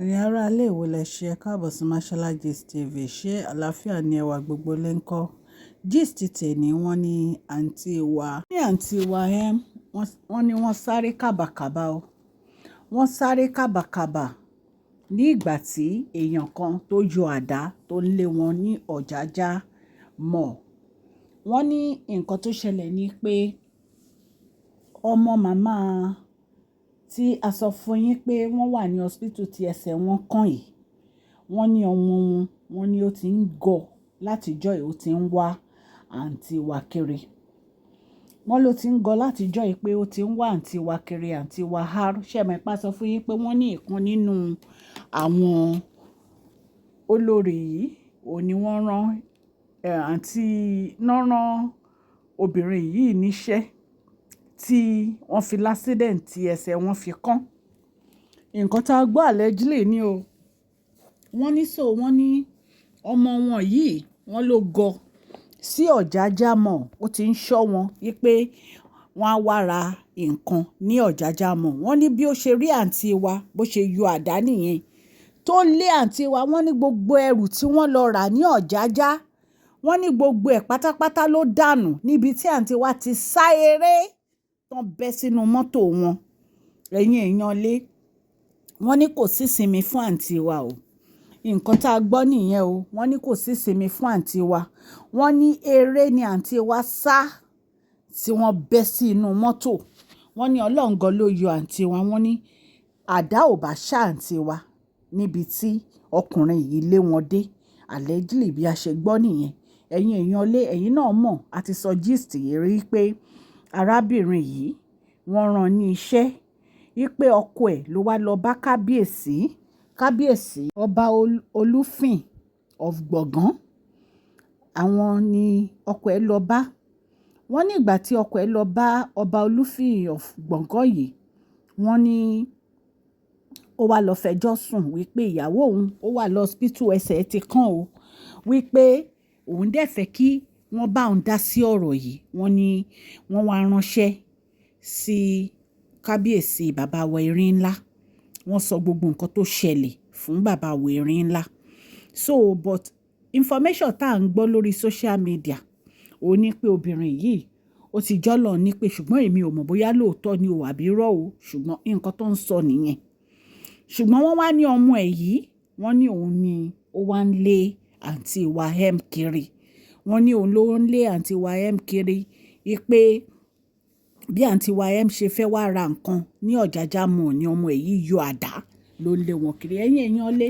Ẹ̀yin ará ilé, ìwọ lẹ ṣe, ẹ káàbọ̀ sí Mashola Gist TV. Ṣé àlàáfíà ni ẹwà gbogbo lè ń kọ́? Gist tèní, wọ́n ní àǹtí wa, ní àǹtí wa wọ́n ní wọ́n sáré kàbàkàbà o. Wọ́n sáré kàbàkàbà ní ìgbà tí èèyàn kan tó yọ àdá tó ń lé wọn ní Ọ̀jájá Mall. Wọ́n ní nǹkan tó ṣẹlẹ̀ ni pé ọmọ màmá tí a sọ fún yín pé wọ́n wà ní hospital tí ẹsẹ̀ wọn kàn yìí, wọ́n ní ọmọ wọn, wọ́n ní ó ti ń gọ̀ látijọ́ yìí, ó ti ń wá àǹtí wa kiri. Wọ́n ló ti ń gọ̀ látijọ́ yìí pé ó ti ń wá àǹtí wa kiri, àǹtí wa har. Ṣé ẹ mọ̀ pé a sọ fún yín pé wọ́n ní ìkan nínú àwọn olórí yìí, òun ni wọ́n rán àǹtí náà, rán obìnrin yìí níṣẹ́ tí wọ́n fi l'accident tí ẹsẹ̀ wọn fi kán. Nǹkan tá a gbọ́ allegedly ni o. Wọ́n ní so wọ́n ní ọmọ wọn yìí, wọ́n ló gọ sí Ọ̀jájá Mall. Ó ti ń ṣọ́ wọn wípé wọ́n á wá ra nǹkan ní Ọ̀jájá Mall. Wọ́n ní bí ó ṣe rí àǹtí wa, bó ṣe yọ àdá nìyẹn tó lé àǹtí wa. Wọ́n ní gbogbo ẹrù tí wọ́n lọ rà ní Ọ̀jájá, wọ́n ní gbogbo ẹ̀ pátápátá ló dànù níbi tí àǹtí wa ti sá eré tán bẹ́ sínú mọ́tò wọn. Ẹ̀yin èèyàn lé, wọ́n ní kò sí ìsinmi fún àǹtí wa o. Nǹkan tá a gbọ́ nìyẹn o. Wọ́n ní kò sí ìsinmi fún àǹtí wa. Wọ́n ní eré ni àǹtí wa sá tí wọ́n bẹ́ sí inú mọ́tò. Wọ́n ní Ọlọ́run gan ló yọ àǹtí wa. Wọ́n ní àdá ò bá ṣá àǹtí wa níbi tí ọkùnrin yìí lé wọn dé. Allegedly, bí a ṣe gbọ́ nìyẹn. Ẹ̀yin èèyàn lé, ẹ̀yin náà mọ̀, a ti sọ gist yìí rí pé arábìnrin yìí, wọ́n rán ní iṣẹ́ wípé ọkọ ẹ̀ ló wá lọ bá kábíyèsí, kábíyèsí Ọba Olúfin of Gbọ̀ngàn. Àwọn ni ọkọ ẹ̀ lọ bá. Wọ́n ní ìgbà tí ọkọ ẹ̀ lọ bá Ọba Olúfin of Gbọ̀ngàn yìí, wọ́n ní ó wá lọ fẹjọ́ sùn wípé ìyàwó òun ó wà lọ hospital, ẹsẹ̀ ti kán o, wípé òun dẹ̀ fẹ́ kí wọ́n bá òun dá sí ọ̀rọ̀ yìí. Wọ́n ní wọ́n wá ránṣẹ́ sí kábíyèsí bàbá wa Erin Ńlá. Wọ́n sọ gbogbo nǹkan tó ṣẹlẹ̀ fún bàbá wa Erin Ńlá. So but information tá à ń gbọ́ lórí social media, ó ní pé obìnrin yìí ó ti jọ́lọ̀ ní pé, ṣùgbọ́n èmi ò mọ̀ bóyá lóòótọ́ ni o àbí irọ́ o, ṣùgbọ́n nǹkan tó ń sọ nìyẹn. Ṣùgbọ́n wọ́n wá ní ọmọ ẹ̀ yìí, wọ́n ní òun ni ó wá ń lé àǹtí wa M kiri. Wọ́n ní òun ló ń lé àǹtí wa M kiri wípé bí àǹtí wa M ṣe fẹ́ wá ra nǹkan ní Ọ̀jájá Mall ní ọmọ ẹ̀ yìí yọ àdá ló ń lé wọn kiri. Ẹ̀yin èèyàn lé,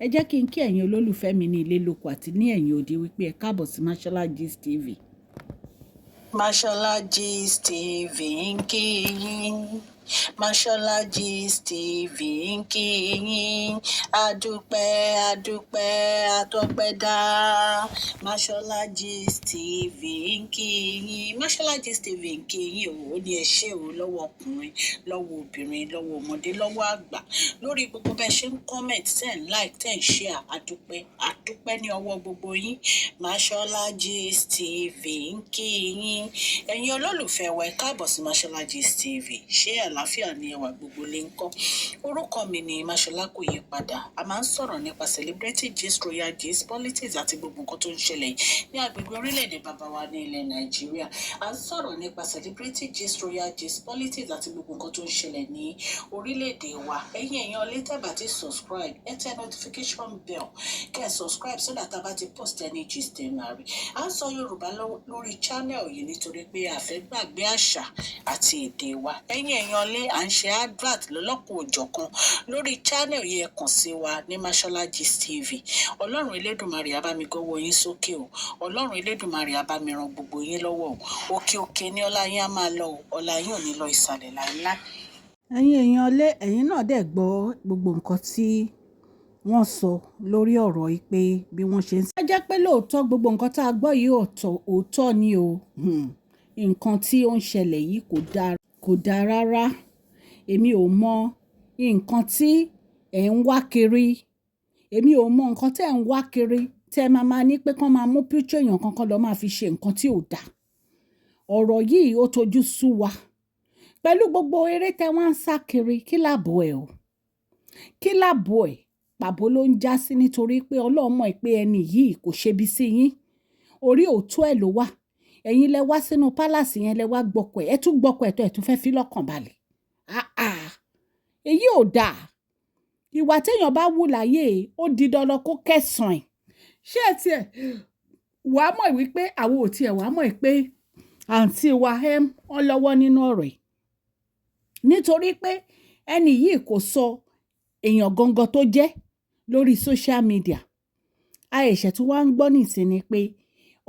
ẹ jẹ́ kí n kí ẹ̀yin olólùfẹ́ mi ní ilé lóko àti ní ẹ̀yìn odi wípé ẹ káàbọ̀ sí Mashola Gist TV. Mashola Gist TV ń kí yín. Mashola Gist TV ń kí yín. Adúpẹ́, adúpẹ́, àtọpẹ́dá. Mashola Gist TV ń kí yín. Mashola Gist TV ń kí yín o. Ó ní ẹ ṣé o, lọ́wọ́ ọkùnrin, lọ́wọ́ obìnrin, lọ́wọ́ ọmọdé, lọ́wọ́ àgbà, lórí gbogbo bẹ́ẹ̀ ṣe ń comment, ten like, 10 share. Adúpẹ́, adúpẹ́ ní ọwọ́ gbogbo yín. Mashola Gist TV ń kí yín. Ẹ̀yin olólùfẹ́ wa, ẹ káàbọ̀ sí Mashola Gist TV. Ṣé àlàáfíà ni ẹwà gbogbo lè ń kọ́? Orúkọ mi ni Mashola, kò yí padà. A máa ń sọ̀rọ̀ nípa celebrity gist, royal gist, politics àti gbogbo nǹkan tó ń ṣẹlẹ̀ ní agbègbè orílẹ̀-èdè bàbá wa ní ilẹ̀ Nàìjíríà. A ń sọ̀rọ̀ nípa celebrity gist, royal gist, politics àti gbogbo nǹkan tó ń ṣẹlẹ̀ ní orílẹ̀-èdè wa. Ẹ̀yin èèyàn lè tẹ́ bá ti subscribe, ẹ tẹ notification bell, kẹ́ ẹ subscribe so that a bá ti post any gist, ẹ máa rí. À ń sọ Yorùbá lórí channel yìí nítorí pé a fẹ́ gbàgbé àṣà àti èdè wa. Ẹ̀yin èèyàn lé, à ń ṣe advert lọ́lọ́kan òjọ̀kan lórí channel yìí. Ẹ kàn sí wa ní Mashola Gist TV. Ọlọ́run Elédùmarè á bá mi gọ́wọ́ yín sókè o. Ọlọ́run Elédùmarè á bá mi ran gbogbo yín lọ́wọ́ o. Òkè òkè ní ọlá yín á máa lọ o. Ọlá yín ò ní lọ ìsàlẹ̀ láéláé. Ẹ̀yin èèyàn lé, ẹ̀yin náà dẹ̀ gbọ́ gbogbo nǹkan tí wọ́n sọ lórí ọ̀rọ̀ yìí pé bí wọ́n ṣe ń. Á jẹ́ pé lóòótọ́ gbogbo nǹkan tá a gbọ́ yìí, òótọ́ ni o. Nǹkan tí ó ń ṣẹlẹ̀ yìí kò dáa, kò dáa rárá. Èmi ò mọ nǹkan tí ẹ̀ ń wá kiri. Èmi ò mọ nǹkan tí ẹ̀ ń wá kiri tí ẹ máa máa ní pé kí wọ́n máa mú picture èèyàn kankan lọ máa fi ṣe nǹkan tí ò dáa. Ọ̀rọ̀ yìí ó tojú sú wa. Pẹ̀lú gbogbo eré tẹ wọ́n ń sá kiri, kí làbọ̀ ẹ̀ o? Kí làbọ̀ ẹ̀? Pàbó ló ń já sí, nítorí pé Ọlọ́run mọ̀ pé ẹni yìí kò ṣebi sí yín. Orí òótọ́ ẹ̀ ló wà. Ẹ̀yin lẹ wá sínú palace yẹn, lẹ wá gbọ́kọ̀ ẹ̀, ẹ tún gbọ́kọ̀ ẹ̀ tó ẹ̀ tún fẹ́ fi lọ́kàn balẹ̀. Ah ah, èyí ò dáa. Ìwà téèyàn bá wù láyé, ó di dandan kó kẹsàn-án ẹ̀. Ṣé ẹ tiẹ̀ wàá mọ̀ wípé àwọn ò tiẹ̀ wàá mọ̀ pé àǹtí wa M wọ́n lọ́wọ́ nínú ọ̀rọ̀ yìí? Nítorí pé ẹni yìí kò sọ èèyàn gangan tó jẹ́ lórí social media. Àìṣẹ̀ tí wọ́n ń gbọ́ nísìnyí pé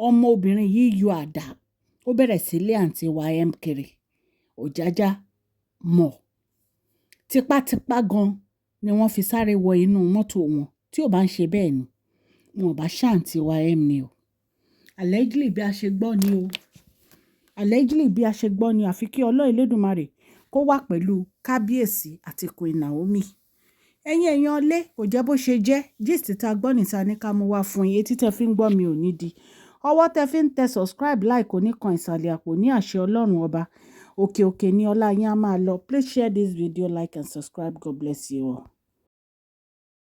ọmọbìnrin yìí yọ àdá, ó bẹ̀rẹ̀ sí lé àǹtí wa M kiri. Òjájá mọ̀ tipátipá gan ni wọ́n fi sáré wọ inú mọ́tò wọn. Tí ò bá ń ṣe bẹ́ẹ̀ ni, wọn ò bá ṣá àǹtí wa M ni o. Allegedly bí a ṣe gbọ́ ni o. Allegedly bí a ṣe gbọ́ ni. Àfi kí Ọlọ́run Elédùmarè kó wà pẹ̀lú kábíyèsí àti Queen Naomi. Ẹ̀yin èèyàn lé, kò jẹ́ bó ṣe jẹ́. Gist tá gbọ́ níta ní ká mú wá fún yín. Etí tẹ fi ń gbọ́ mi ò ní di. Ọwọ́ tẹ fi ń tẹ subscribe, like kò ní kan ìsàlẹ̀ àpò ní àṣẹ Ọlọ́run ọba. Òkè òkè ní ọlá yín á máa lọ. Please share this video, like and subscribe. God bless you all.